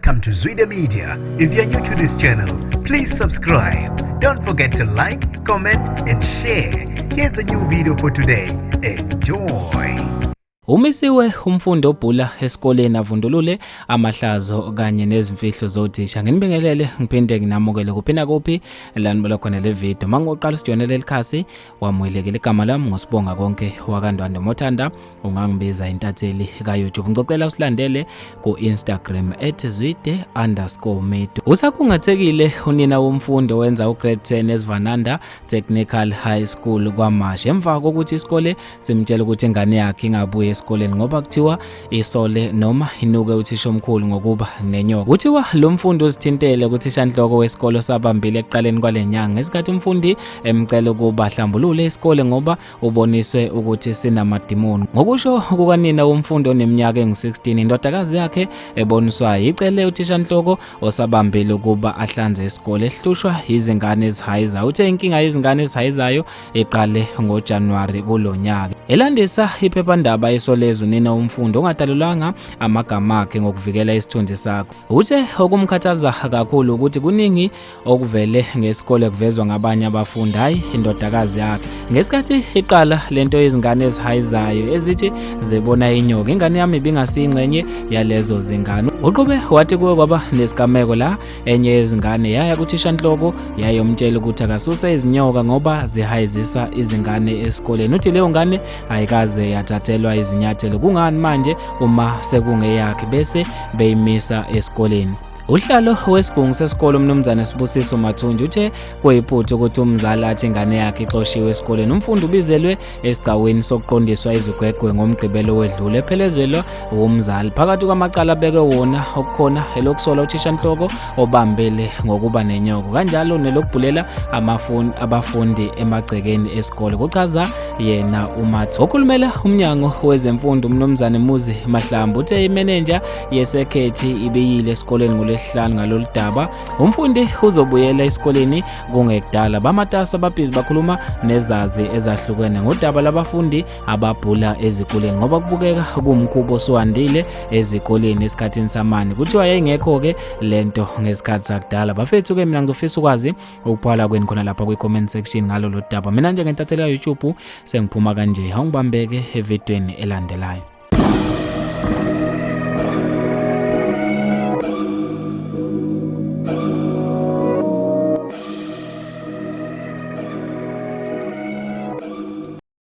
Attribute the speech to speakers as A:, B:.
A: Welcome to Zwida Media. If you're new to this channel, please subscribe. Don't forget to like, comment, and share. Here's a new video for today. Enjoy.
B: Umisiwe umfundi obhula esikoleni avundulule amahlazo kanye nezimfihlo zothisha. Nginibingelele ngiphinde nginamukele kuphi nakuphi la nibona khona le video. Mangoqala usijoyine leli khasi wamukelekile igama lami ngosibonga konke wakaNdwandwe Mothanda ungangibiza intatheli ka-YouTube. Ngicela usilandele ku-Instagram @zwide_media. Usakhungathekile unina womfundi owenza ugrade 10 eSivananda Technical High School kwaMashu emva kokuthi isikole simtshela ukuthi ingane yakhe ingabuyi esikoleni ngoba kuthiwa isole noma inuke uthishomkhulu ngokuba nenyoka. Kuthiwa lo mfundi uzithintele kuthishanhloko wesikolo sabambile ekuqaleni kwale nyanga ngesikhathi umfundi emcela ukuba ahlambulule isikole ngoba uboniswe ukuthi sinamadimoni. Ngokusho kukanina womfundi oneminyaka engu-16, indodakazi yakhe eboniswayo icele uthishanhloko osabambile ukuba ahlanze isikole ehlushwa yizingane ezihayizayo. Uthe inkinga yezingane ezihayizayo iqale ngoJanuwari kulo nyaka. Elandisa iphephandaba iSolezwe unina womfundi ongadalulwanga amagama akhe ngokuvikela isithunzi sakhe. Uthe okumkhathaza kakhulu ukuthi kuningi okuvele ngesikole kuvezwa ngabanye abafundi hayi indodakazi yakhe. Ngesikhathi iqala lento yezingane ezihayizayo ezithi zibona inyoka, ingane yami ibingasiyingxenye yalezo zingane. Uqhube wathi kuwe kwaba nesigameko la enye yezingane yaya kuthishanhloko yayomtshela ukuthi akasuse izinyoka ngoba zihayizisa izingane esikoleni. Uthi leyo ngane ayikaze yathathelwa izinyathelo, kungani manje uma sekungeyakhe bese beyimisa esikoleni. Uhlalo wesigungu sesikole uMnumzane Sibusiso Mathunji uthe kuyiphutha ukuthi umzali athi ingane yakhe ixoshiwe esikoleni. Umfundi ubizelwe esigcawini sokuqondiswa izigwegwe ngoMgqibelo wedlule ephelezelwa wumzali. Phakathi kwamacala abekwe wona okukhona elokusola uthishanhloko obambile ngokuba nenyoko kanjalo nelokubhulela abafundi emagcekeni esikole, kuchaza yena uMathu. Okhulumela umnyango wezemfundo uMnumzane Muzi Mahlambu uthe imenenja yesekhethi ibiyile esikoleni ngoLwesihlanu ngalolu daba. Umfundi uzobuyela esikoleni kungekudala. Bamatasa babhizi bakhuluma nezazi ezahlukene ngodaba labafundi ababhula ezikoleni ngoba kubukeka kuwumkhuba osuwandile ezikoleni esikhathini samanje. Kuthiwa yayingekho-ke lento ngesikhathi sakudala. Bafethu-ke mina ngizofisa ukwazi ukubhala kwenu khona lapha kwi-comment section ngalolu daba. Mina njengentatheli ka-YouTube sengiphuma kanje, awungibambeke evidweni elandelayo.